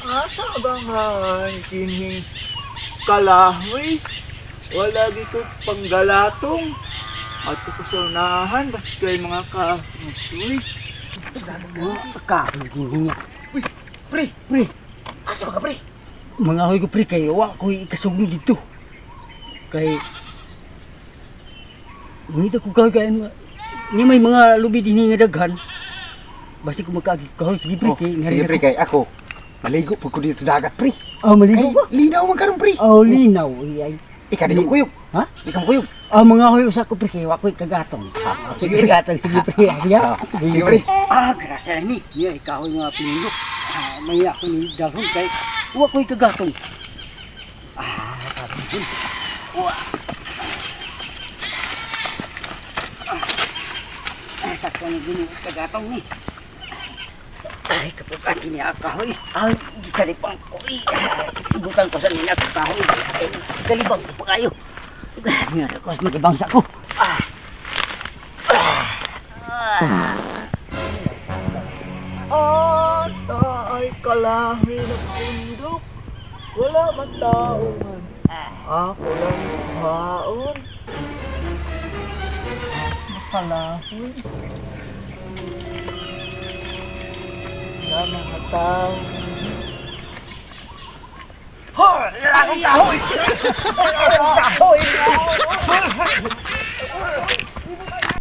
Asa ba nga kining kalahoy? Wala gito panggalatong. At ko sa unahan, basta kay mga kahoy. Kahoy gini niya. Uy, pre, Pre, asa ba ka, pre? mga hoy ko, pre, kay wa ko ikasugno dito. Kay Ngita ko kahoy ni may mga lubi din nga daghan. Basi ko makaagi kahoy, sige, pre, Oh, kay sige, pre, kay ako. Maligo pag ko dito sa dagat, pre. Oh, maligo Kay ba? linaw man karon, pre. Oh, linaw. Ay, ay. Ika di ko kuyog. Ha? Ikaw kuyog. Oh, mga hoy usa ko, pre, kay wa ko kagatong. Sige, gatong, sige, pre. Sige. Ah, sige, pre. Ah, grasya ni. Niya ikaw nga pinindot. Ah, may ako ni dalhon kay wa ko'y kagatong. Ah, kagatong. Wa. Ah, sakto ni gini kagatong ni. Ay, kapag ang kini kahoy, ay, gikalipang ko. Ay, butang ko sa nila kahoy. Ay, galibang ko pa kayo. Ah, nga, ko magibangsa ko. Ah. Ata ay kalahoy na pundok. Wala man tao man. Ako lang haon. Makalahoy. Wala mga tao. Ho, akong kahoy. Akong kahoy.